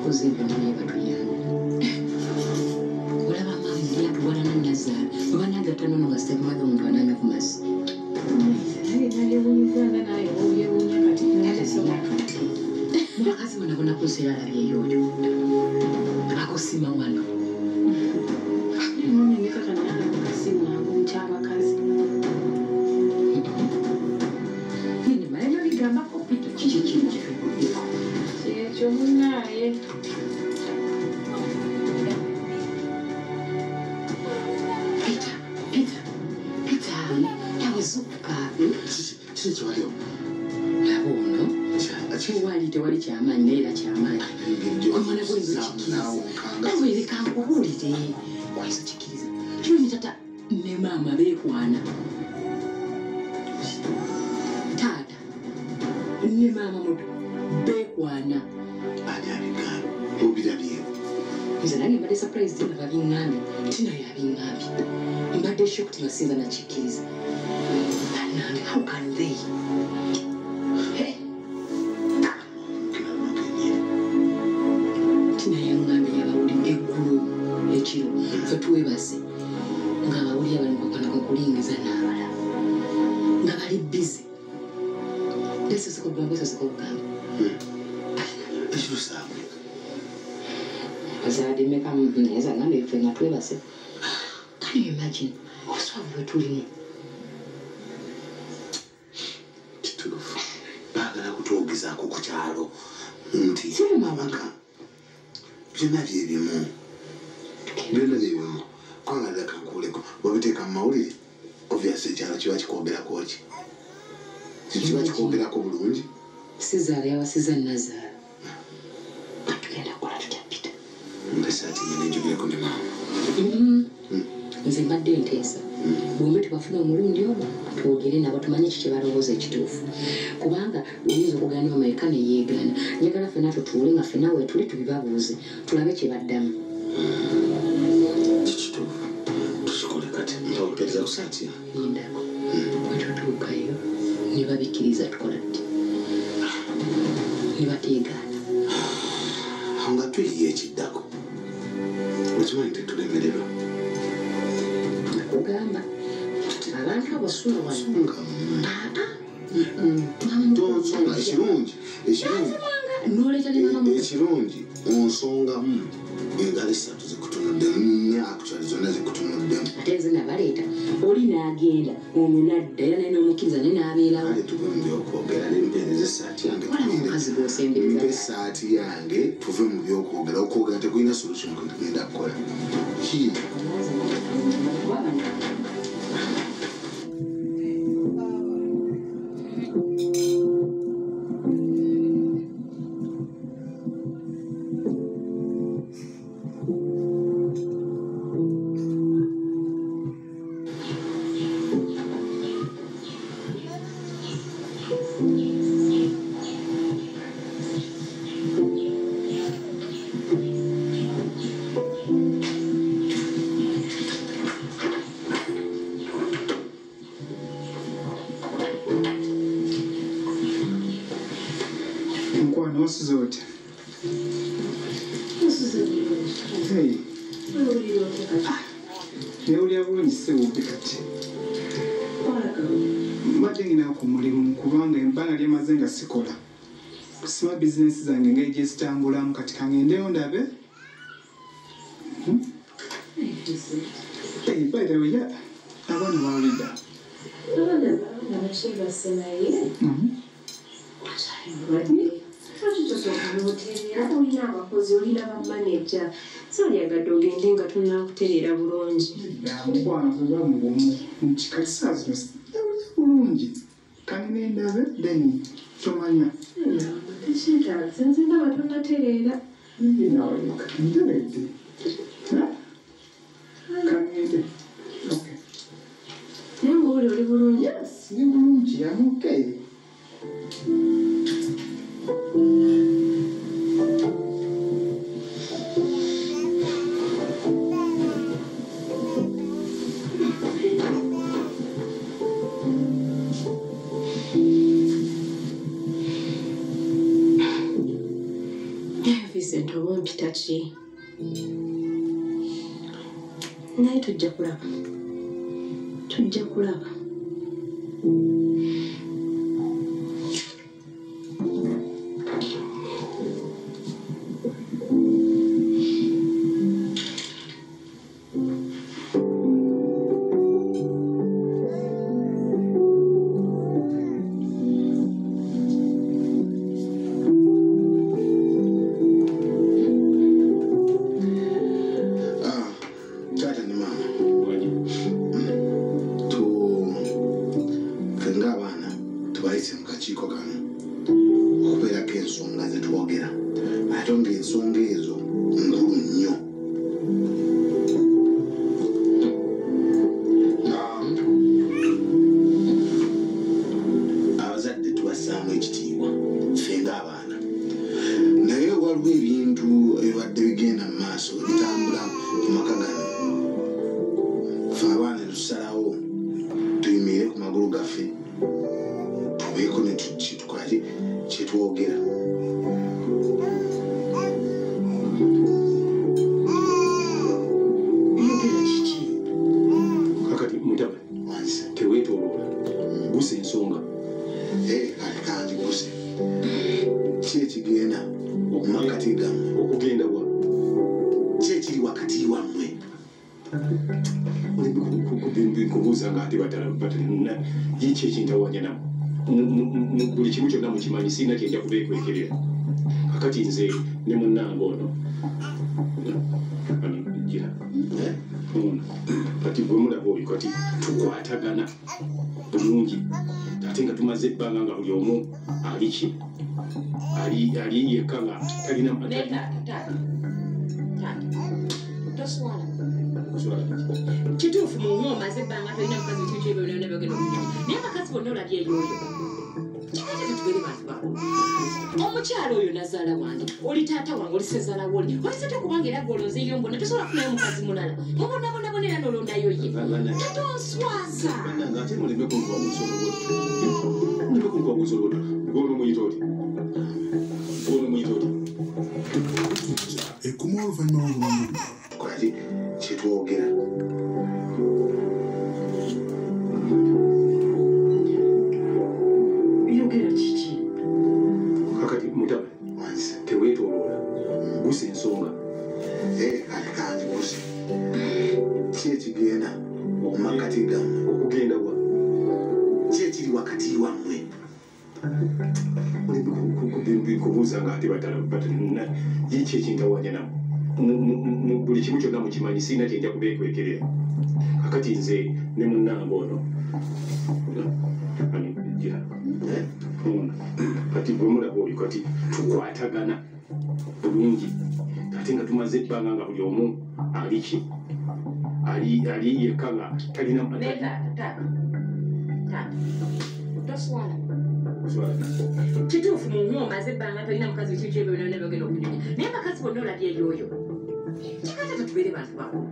Abakozi bano naye batuyambe. Olaba maama yali atuwalana Nazaala bwe banaagatta nono nga stepmother omuntu anaanywa ku mazzi. Naye nayewuunyizza nga naawe obyewuunya kati natesobola. Mu bakazi bonna bonna ku nsi era alabyeyo oyo. Akosima wano. Mwami ne taata naye alabika si mwangu mu ky'abakazi. Nene mala nabigambako Peter kiki kino kye tuguddeko. Kyekyo munnaaye. Peter, Peter, Peter, nawe zuukuka. Kiki kiwaliwo? Laba ono. Tewali tewali kyamaanyi naye era kyamaanyi. Omwana gwoyinza okikkiriza. Nawe leka nkubuulire. Oyinza okikkiriza. Kimanyi taata ne maama beekwana. Taata ne maama muto beekwana. Ani abigambye? Obirabye? Nze nange mbadde surprised nga babiŋŋambye. Tina yabiŋŋambye. Mbadde shocked nga sinza nakikkiriza. Bannange, how can they? Hey! Tina yaŋŋambye yabawulidde eggulo ekiro ffe twebase ng'abawulira bali mu kwekwana kwe kulingiza n'abalala nga bali busy. Lesoose kugamba, osoose kugamba. Ekiro saawe. Zaadde mmeka naye zangambye ffe nga twebase. Can you imagine obuswavu bwe tulimu? Kituufu. Baagala kutwogezaako ku kyalo nti Si mu mawulire. abaka byonna bye bimu. Byonna bye bimu. Kubanga leka nkuwuleko bw'obiteeka mu mawulire obviously ekyalo kiba kikwogerako ki? Kiba kikwogerako bulungi? Sizaala yawasiza Nazaala. Tugenda kukola tutya Peter? Mpa essaati ngende njogereko ne maama. Nze mbadde nteesa. Bombi tubafune omulundi ogwo twogere nabo tumanye ki kye balowooza ekituufu. Kubanga oyinza okugaana ne maama yekka ne yeegaana. Njagala ffenna tutuule nga ffenna weetuli tubibabuuze tulabe kye baddamu. Kituufu. Tukikole kati. Mpa ku ssaati yange. Lindako. Bwe tutuukayo ne babikkiriza tukola tuti. Ne bateegaana. Awo nga tuyiye ekiddako. Okimanyi tetulemererwa. Nakugamba abantu abo sula wano. Songamu. Maama Tonsonga ekirungi. Ekirungi. N'oleeta ne maama muto. Ekirungi onsongamu engalo essatu zikutunuddemu nnya actually zonna zikutunuddemu. Ate nze nabaleeta oli n'agenda ono n'adda era naye n'omukkiriza naye n'abeerawo. Kale tuve mu byokwogera ne mpeereza essaati yange Wala tugende. omukazi gw'osembereza. Mpa essaati yange tuve mu byokwogera. Okwogera tekulina solution kwe tugenda kukola. Ki? Mukwano wasuze otya? Hey, newulira bulungi sewubi kati. Mbadde ngina ku mulimu kubanga ebbanga lyemaze nga sikola. Sima bizinensi zange engeri gye zitambulamu kati kangendeyo ndabe. Hey, by the way, yeah, abaana bawulidde. Abaana bakyebase naye wakyali mulwadde. Lwaki tosooka n'otereera? Olina abakozi, olina bamaneja. Saalyagadde ogende nga tonnakutereera bulungi. Mukwano kuba mugumu nti kati saa zino ndawulira bulungi. Kangende ndabe then tomanya. Tekyetaagisa nze ndaba tonnatereera. Nawulika nteredde. Kangende. Okay. Naye ng'owulira oli bulungi? Yes, ndi bulungi. I'm okay. Millicent oba ompita ki? Naye tujja kulaba. Tujja kulaba. Buli kimu kyonna mukimanyi sirina kye nja kubeekwekerera. Kakati nze ne munnange ono gira ono kati gwe mulaba oyo kati tukwatagana bulungi ate nga tumaze ebbanga nga buli omu ali ki ali yekka nga talina. Kituufu mu omaze ebbanga tolina mukazi kiki ebyo byonna byogenda okunyumya naye abakazi bonna olabye eyoyo kikati tubeere bantu bakulu. Omukyala oyo nazaala wange, oli taata wange, oli ssezaala woli, oli sete kubanga era gw'olonzeeyo mbonna tosobola kufunayo mukazi mulala mubonabonabona era n'olondayo ye tatonswaza. Ate muleme kunkuba ku nsolo bwotto, muleme kunkuba ku nsolo bwotto. Gw'onomuyita oti, gw'onomuyita oti. Ekuma oluvannyuma lw'obulungi kolaki kyetwogera. Yogera kiki? Kakati mutabani teweetooloola, gusa ensonga. Kale kanjiguse. Ki ekigenda mu makkati gammwe? Okugenda wa? Ki ekiri wakati wammwe? Kubuuza nga ate ki ekintawaanya nammwe? Buli kimu kyonna mukimanyi sirina kye nja kubeekwekerera. Kakati nze ne munnange ono gira ono kati gwe mulaba oyo kati tukwatagana bulungi ate nga tumaze ebbanga nga buli omu ali ki ali yekka nga talina. Kituufu mu omaze ebbanga tolina mukazi kiki ebyo byonna byogenda okunyumya naye abakazi bonna olabye eyoyo kikati tubeere bantu bakulu.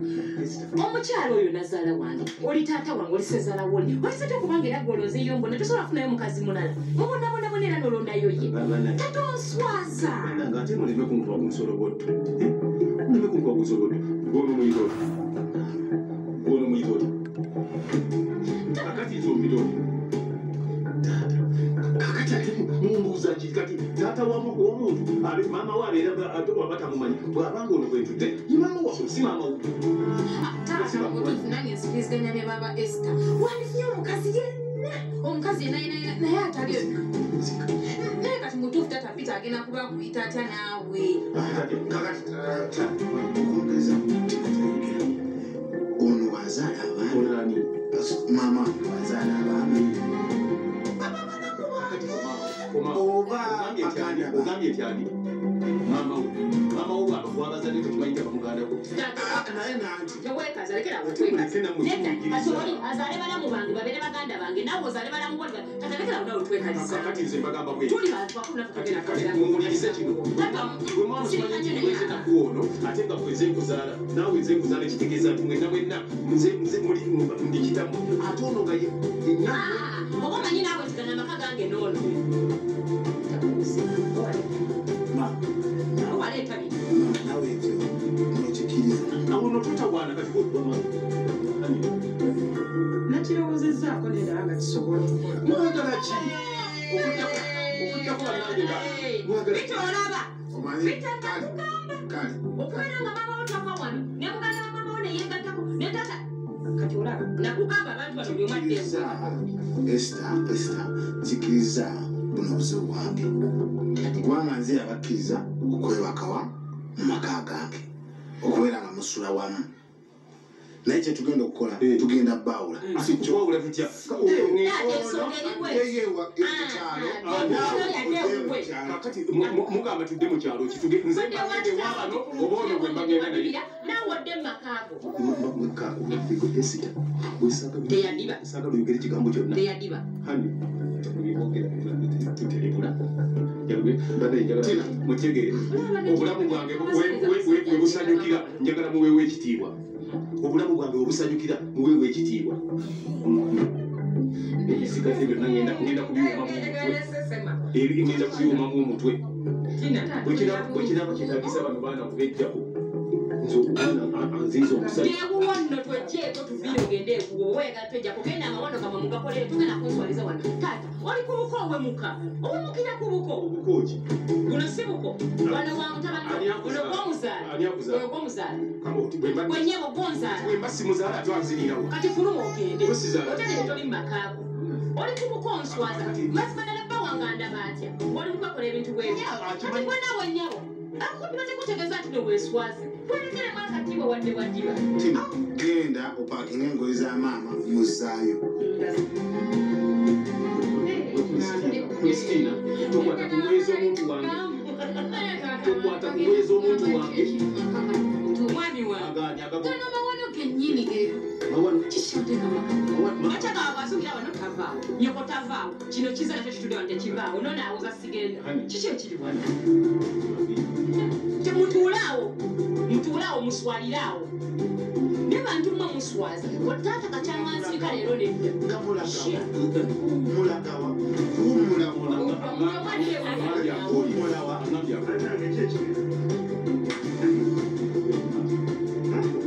Omukyala oyo nazaala wange, oli taata wange, oli ssezaala woli, oli sete kubanga era gw'olonzeeyo mbonna tosobola kufunayo mukazi mulala mubonabonabona era n'olondayo ye tatonswaza. Ate muleme kunkuba ku nsolo bwotto, muleme kunkuba ku nsolo bwotto. Gw'onomuyita oti, gw'onomuyita oti. Kakati nze ompita oti taata. Kakati ate mumbuuza ki? Kati taata w'omuntu maama we abeera aba tamumanyi bw'abanga ono bwe ntudde ye maama waffe si maama we. Taata mutuufu nange nsikiriziganya ne baaba Esther. Wandifunye omukazi yenna, omukazi yenna yenna naye atali naye kati mutuufu taata Peter agenda kuba akuyita atya naawe? Kakati taata okwongereza tikutayogera ono bw'azaala abaana, maama wange bw'azaala abaana oba ogambye nti ani maama we, maama we bw'abazadde tokimanyi nti abamuganda ko. Naye nanti teweekaza, lekera awo twekaza. Nedda kati oli azaale balamu bange babeere baganda bange naawe ozaale balamu bo kati lekera awo naawe twekaliza. Kakati nze mbagamba bwe tuli bantu bakulu naffe tugenda kati muwulirize kino. Gwe mwana okimanyi nti nze takuwa ono ate nga gwe nze nkuzaala naawe nze nkuzaala ekitegeeza nti mwenna mwenna nze muli ndi kitamu ate ono nga ye oba omanyi naawe nti gano amaka gange n'ono. Obaleeta bino. Totawaana kati Nakirowoozezzaako n'endala nga kisobola okukola. Mwagala ki? Okujjako bannange nga mwagala Peter olaba. Omanyi, Peter nakugamba. Kale. Okubeera nga maama wo tava wano ne muganda wa maama wo ne yeegattako ne taata. Kati olaba. Nakugamba abantu bano buli omu adde ewuwe. Esther, nzikiriza buno obuzibu bwange. Kubanga nze abakkiriza okwebakawa mu maka gange. Okubeera nga musula wamu. Naye kye tugenda okukola, tugenda baawula. Kwawula tutya? Kakati mugamba tudde mu kyalo ki? Nze mbagende wa bano oba ono gwe mbagenda naye? Naawe odde mu maka go. Teyadiba. Saagala oyogere ekigambo kyonna. Teyadiba. Hani, tuterebula. Mutegeere. Obulamu bwange we busanyukira, njagala muweewo ekitiibwa. Obulamu bwange obusanyukira muweewo ekitiibwa. Ebisigadde byonna ngenda kubiwumamu omutwe. Ngenda kubiwumamu omutwe. Bwe kinaaba kyetaagisa bano baana kubejjako. Nze omwana anziiza omusajja. Ewuwo nno tweggyeko tuviire ogende ewuwo oyagala tweggyako genda amawano gammwe mugakolere tugenda kunswaliza wano. Taata oli ku buko owemuka. Owemukira ku buko. Obuko ki? Guno si buko. Wano wa mutabani guno gw'omuzaala. Ani akuzaala? Oyo gw'omuzaala. Bwe Gwe nnyabo gw'onzaala. Bwe mba simuzaala ate anzirirawo. Kati fuluma ogende. Bwe sizaala. Otegere toli mu maka go. Oli ku buko onswaza. Mazima ddala bba wange andaba atya? Oli mukakola ebintu bw'ebyo. Kati gwe naawe nnyabo. Akukuba tekutegeeza nti weeswaze. Werekeremu akatiibwa wadde wadiba. Tina, genda opaakinge engoye za maama muzzaayo. Christina, tokwata ku ngoye z'omuntu wange. Tokwata ku ngoye z'omuntu wange. Mwami wange. Agaanyi agago. Gano mawano gennyini ge. Mawano. Kiki oteeka maka? Makya gaabwe asuubira wano tavaawo. Nnyoko tavaawo. Kino kiza nakyo kitudde wano tekivaawo. Nno naawoza sigenda. Kiki ekiri wano? Temutuule awo. Mutuule awo muswalire awo. Naye bantu mmwe muswaza. Taata kakyaŋŋansirika leero nedda. Nga mulagawa. Mulagawa. Kuwummulawa. Kuwummulawa.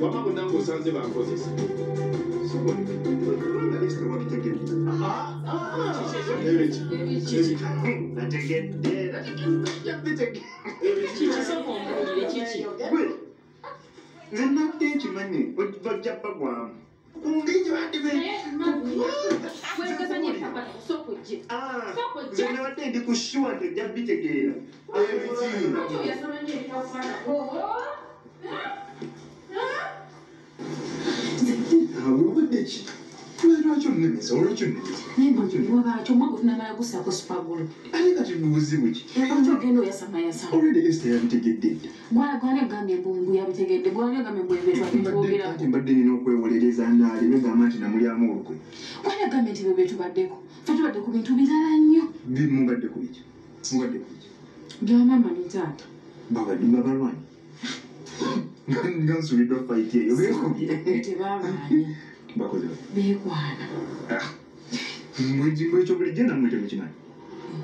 Wamma munnange osanze bankozesa. Kiki sooka ombuulire kiki? Nze nabadde nkimanyi bajja bagwamu. Ku ngeri gye badde Weegazanye ebitakwata sooka ojje. Sooka ojje. Nze nabadde ndi ku sure nti ojja bitegeera. Lwaki oyasama nnyo ebitakufaanako? Obadde ki? Lwaki onnemesa? Lwaki onnemesa? Naye wabaaki omwaka tunamala gussaako supagulu. Ate kati buzibu ki? Lwaki ogenda oyasamayasama? Already Esther yabitegedde dda. Gwani agambye mbu yabitegedde, gwani agambye mbu ebyo twabitwogerako. Anti mbadde nina okwewolereza ndaaleme gamba nti namulyamu olukwe. Gwani agambye nti ebyo bye tubaddeko. Ffe tubadde ku bintu birala nnyo. Mubadde ku biki? Mubadde ku biki? Bya maama ne taata. Babadde babalwanyi. Nga nsuubiddwa fight eyo beekubye. Tebalwanye. Bakoze batya? Beekwana. Mwe ekyo bulijjo nammwe temukimanyi.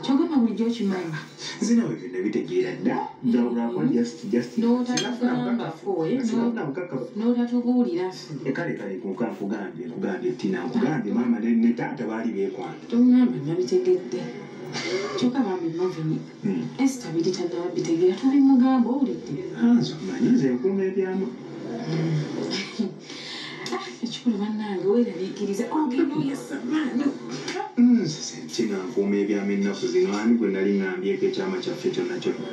Kyogamba bulijjo okimanyi. Nze naawe byonna bitegeera dda. Lwakuba just N'otatugambako, sinafuna bukakafu. N'otatubuulira ffe. Kale kale nkugambye Tina nkugambye maama ne taata baali beekwana. Toŋŋamba nabitegedde. Kyokka bambi Marvin, Esther biri tannaba bitegeera tobimugamba owulidde. Nze omanyi nze nkuuma ebyama. Ekikulu bannange weeraliikiriza ogenda oyasamaano. Nze Tina nkuuma ebyama ennaku zino ani gwe nali ŋŋambyeko ekyama kyaffe kyonna kyonna.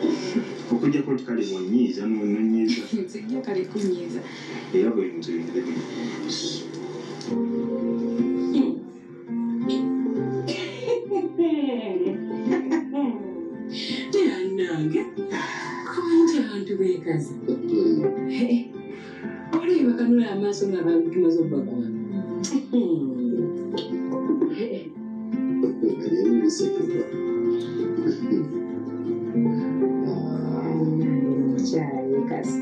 Okuggyako nti kale bw'onnyiiza n'onnyiiza. Sijja kale kunyiiza. Era bwe nze Teyannange kumanyi nti abantu beekazi. Waliwo bakanula amaaso nga tumaze obbakuba. Ebisekebwa. Mukyala yeekazi.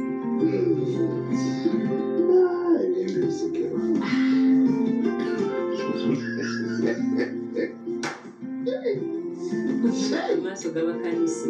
Ebintu bisekebwa. Amaaso gabakanise.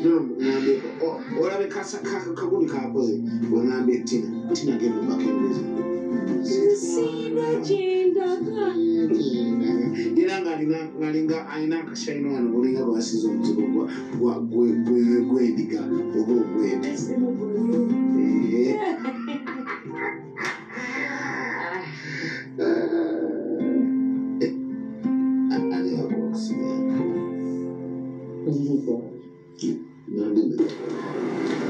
Ngambeko olabe kaguni kakoze wengambye Tina. Tina agenda obakendeza. Sina kyendaga. Era ng'alinga alina akashayino wano bulinga bwasiza omuzigo gw'endiga oba ogw'ente.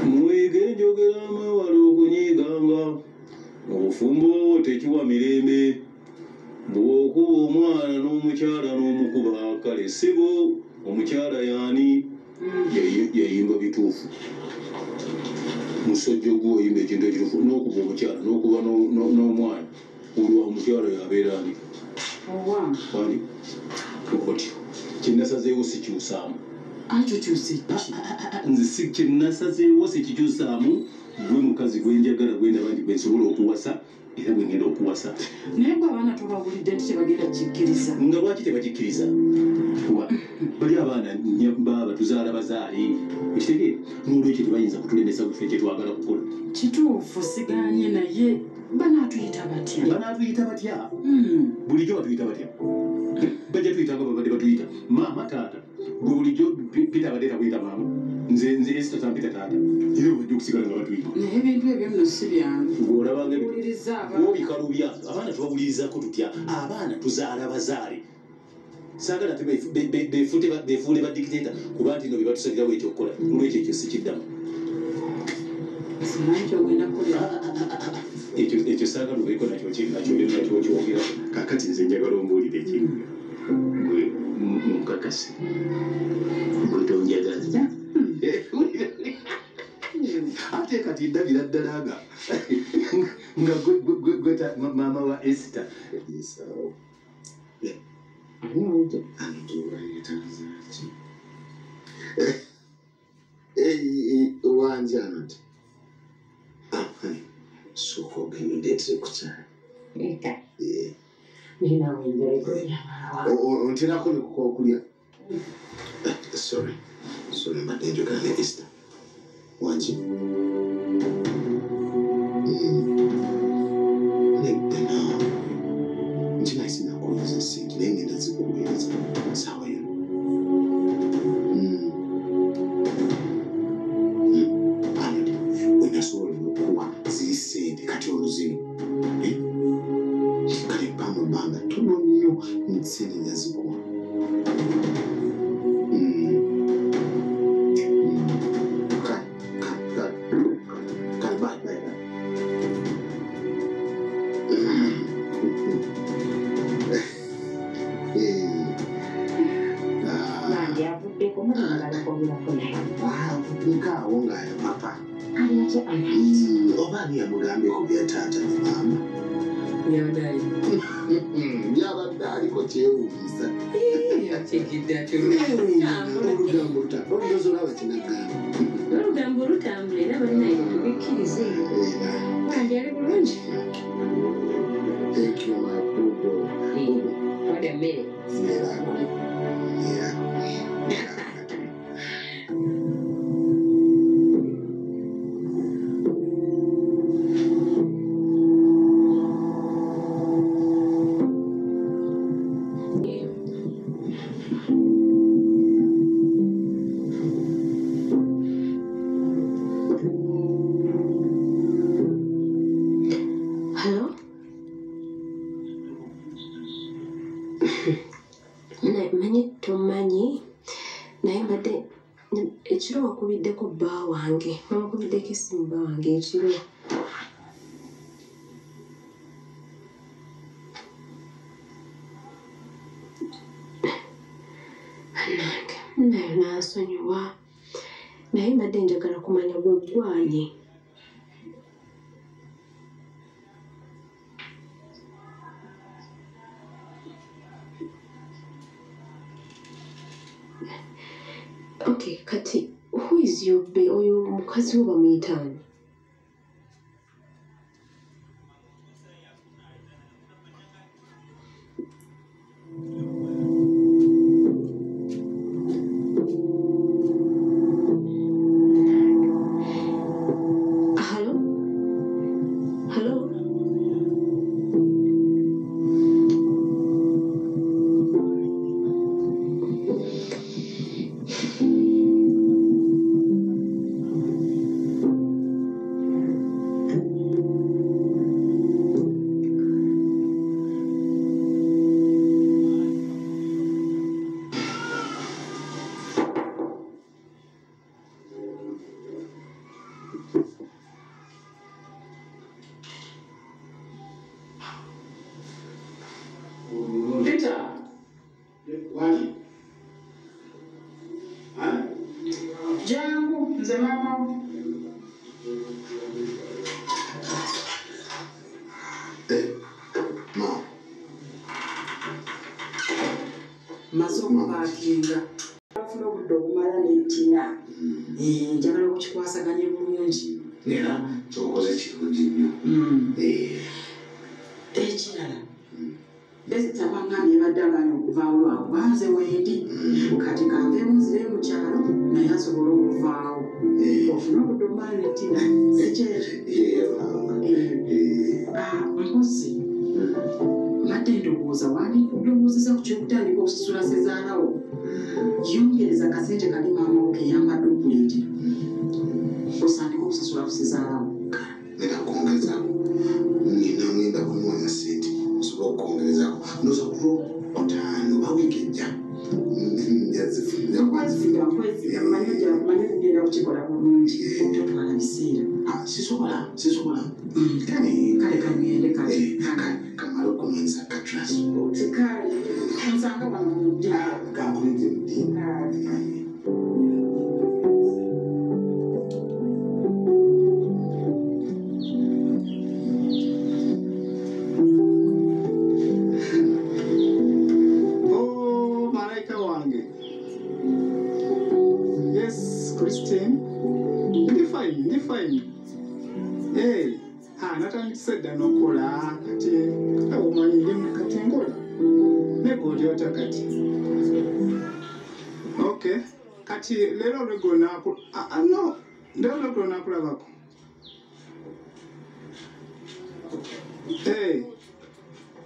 Muyige enjogera mwewale okunyiganga. Obufumbo tekiwa mirembe. Bw'okuba omwana n'omukyala n'omukuba kale ssebo omukyala y'ani yayimba bituufu. Musajja gwe oyimba ekintu ekituufu n'okuba omukyala n'okuba n'omwana olwa omukyala yabeera ani? Ani? Otyo. Kye nasazeewo sikyusaamu. Nze si kye nasazeewo sikikyusaamu gwe mukazi gwe njagala gwe ndaba nti gwe nsobola okuwasa era gwe ngenda okuwasa. Naye gwe abaana tobawulidde nti tebagenda kikkiriza. Nga lwaki tebakikkiriza? Kuba bali abaana baaba tuzaala bazaale ekitegeera n'olwekyo tebayinza kutulemesa ffe kye twagala kukola. Kituufu sigaanye naye banaatuyita batya? Banaatuyita batya? Bulijjo batuyita batya? Bajja tuyita nga babadde batuyita maama taata. Gwe bulijjo Peter abadde takuyita maama. Nze Esther tampita taata. Era bajja okusigala nga batuyita. Naye ebintu ebyo nno si byangu. Gw'olabanga Wuliriza abaana. Obikalubya abaana tubawulirizaako tutya? Abaana tuzaala bazaale. Saagala ate beefuule ba dictator kuba nti nno bye batusalirawo ekyokukola. Olwekyo ekyo sikiddamu. Simanyi ky'ogenda kukolera. Ekyo saagala obeeko nakyo nakyo kyogera. Kaakati nze njagala ombuulire ekintu. Gwe nkakase. Gwe tonjagala. Ate kati ndabira ddala nga gwe maama wa Esther. Wanje Arnold. Sooka ogenda ondeetere ku kyayi. Onterako ne kukokulya. Sorry. Sorry, mbadde njogera ne Esther. Wangi? Nedda naawe. Nti naye sinakuweereza ssente naye ngenda zikuweereza ssaawa yonna. Arnold, we nasobola okuwa ziri ssente kati olwo zino. Kale mpa mu bbanga ttono nnyo ssente nja zikuwa. Kale, kale, kale, bye, bye, bye. Bambi avuddeko mulimagala kwogerako naye. Avuddeko awo ng'ayo papa. Ali atya Arnold? Oba ani yamugambye ku bya taata ne maama? Yabadde aliko. Byabadde aliko kyewuunyisa. Yategedde atyo. Olugambo olowooza olaba kinagamba. Olugambo lutambula era bannaye tubikkirize. Bambi ali bulungi. Thank you, my boo-boo. Wadde emmere. Mmerako. Yeah. Hello? Manyi tomanyi naye mbadde ekiro wakubiddeko bba wange wamukubiddeko essimu bba wange ekiro. Bannange nayo nansonyiwa naye mbadde njagala kumanya gwe ggwani. Okay, kati who is your bae? Oyo mukazi wo bamuyita ani? Wali? Jangu, nze maama wo. Mama. Maze okupaakinga. Afuna obudde obumala n'ettina. Njagala okukikwasaganya bulungi. Era kyokoze kirungi nnyo. Ekirala. Besita bangambye badde agaanye okuvaawo lwakuba nze wendi. Kati kanveemu nzire mu kyalo naye asobole okuvaawo. Ofune obudde obumala n'ettina. Si kyekyo? Mpozi mbadde ndowooza wandindowoozeza ku ky'okutandika okusasula ssezaalawo. Yongereza akasente kali maama wo ke yambadde okuleetera. Osandike okusasula ku ssezaalawo. Ngenda kwongezaako. Nina ngenda kunoonya ssente nsobola okukwongerezaako. Ndowooza ku Lwokutaano oba wiiki ejja. Nkwesiga, nkwesiga. Mmanyi kugenda kukikola bulungi. Totwala biseera. Sisobola, sisobola. Kale kangende kale. Kamale okunoonyeza ka transport. Kale, nsanga wano mu ddiiro. Kankulinze mu ddiiro. Oh, malaika wange. Yes, Christine. Ndi fine, ndi fine. Hey, natandise dda n'okukola kati omanyi ndi kati nkola. Naye oli otya kati? Okay. Kati leero olweggulo naaku no, leero olweggulo naakulabako. Hey,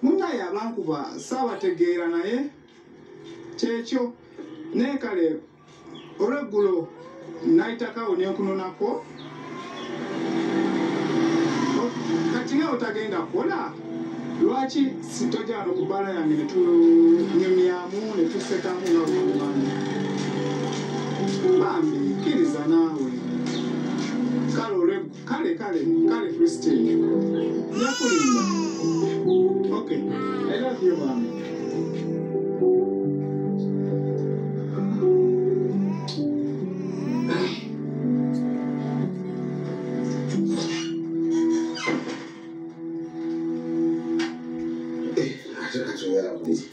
munnaye abankuba saabategeera naye kyekyo naye kale olweggulo nayitako awo ne nkunonako. Kati nga otagenda kukola lwaki sitojja wano ku bbaala yange ne tunyumyamu ne tusekamu nga bwetumanyi? Bambi kkiriza naawe. Kale kale kale kale Christine, nja kulinda. Okay, I love you bambi. Ate kati oyagala kuliki?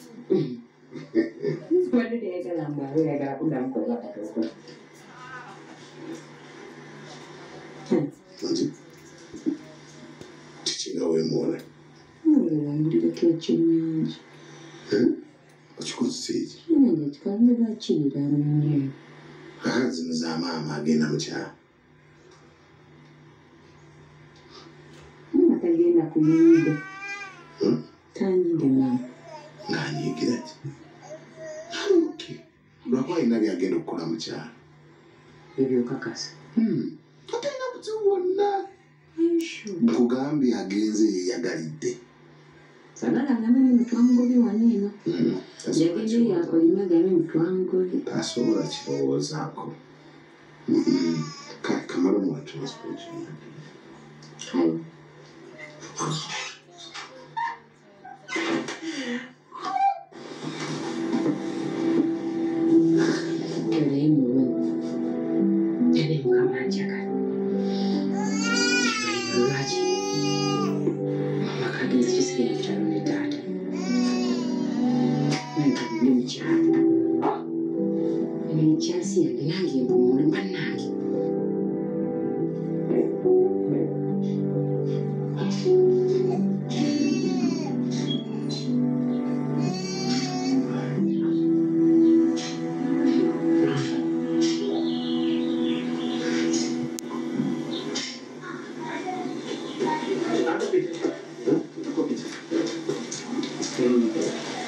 Wadde teyagala mbwalo oyagala kuddamu kwebaka tokola. Nti kiki nga weemuwola? Wangulireko ekyennyanja. Okikozesa eki? Ekyennyanja kikalume bakirira nnyo. Kakati zino za maama agenda mu kyalo. Maama tagenda kunyiiga. Tanyiige maama. Ng'anyiigira ki? Okay. Lwakuba alina by'agenda okukola mu kyalo. Ebyo okakasa? Totalina buzibu bwonna. Nkugambye agenze yeeyagalidde. Sagala agambe mbu twamugobye wano eno. Yagenze yakolima agambe mbu twamugobye. Tasobola kirowoozaako. Kale kamala omuwa transport. Kale. Naye mulungi. Naye Mukama anjagala. Lwaki mama kagenze kisigenda ku kyalo ne taata. Nange kagende mu kyalo. Eno ye kyansi yange nange mpummule bannange.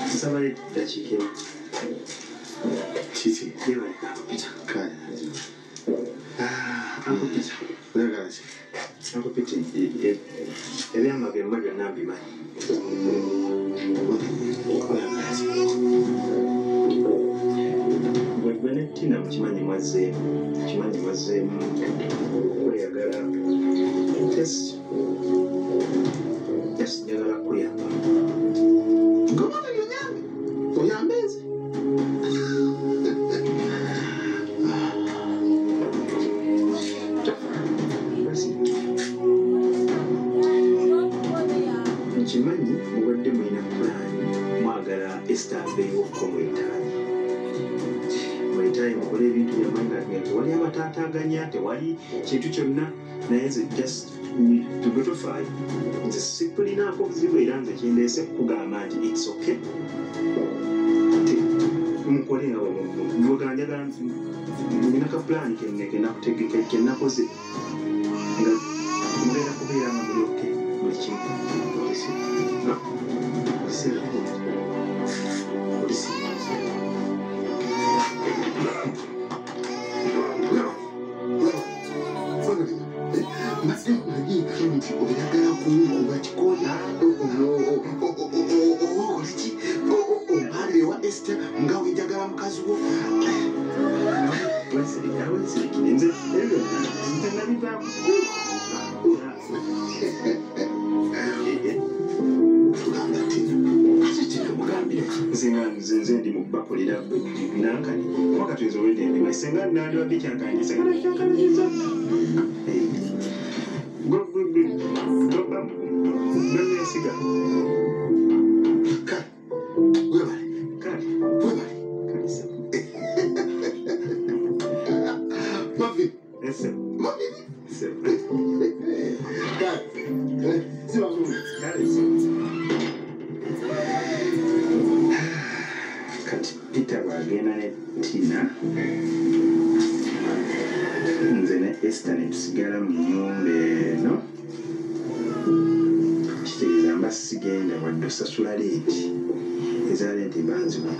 Nsaba eddakiika emu. Kiki? Yeebaleka Uncle Peter. Kale. Uncle Peter. Oyagala ki? Uncle Peter, ebyama byonna byonna mbimanyi. Oyagala ki? Gwe ne Tina mukimanyi mwazzeemu. Mukimanyi mwazzeemu okweyagala. Just njagala kuyamba. Gomana byonyambe. Oyambe nze. Mwetaayi mwetaayi mukole ebintu byammwe nga tewali abataataaganya, tewali kintu kyonna, naye nze just tugwe tofaayo, nze sikulinaako buzibu. Era nze kindeese kukugamba nti it's okay, mukole nga bweganjagala. Nina ka plan kenakoze nga mugenda kubeera nga muli okay buli kimu. Polisi, polisi, polisi. Mbadde mmanyi nti oyagala kunkuba kikona oba okoleki, ombalire wa Esther nga wenjagala mukazi wo. Wensirikire, nze ebyo byonna nze nabivaako. Tugamba Tina, ate Tina mugambire ki? Nze nga nze ndi mu kubakolera nankani, kuba kati nze olwedde ndi senga nandibadde kyankanyi, senga nakyankanyiza gwenesiga. Kale webale. Kale. Webale. Kale se. Mavin. Ese. Mavin. Se. Kale siba bulungi. Kale se. Kati Peter bw'agenda ne Tina, nze ne Esther ne tusigala mu nnyumba eno, kitegeeza mba sigenda wadde osasula rent, eza rent mba nziwa.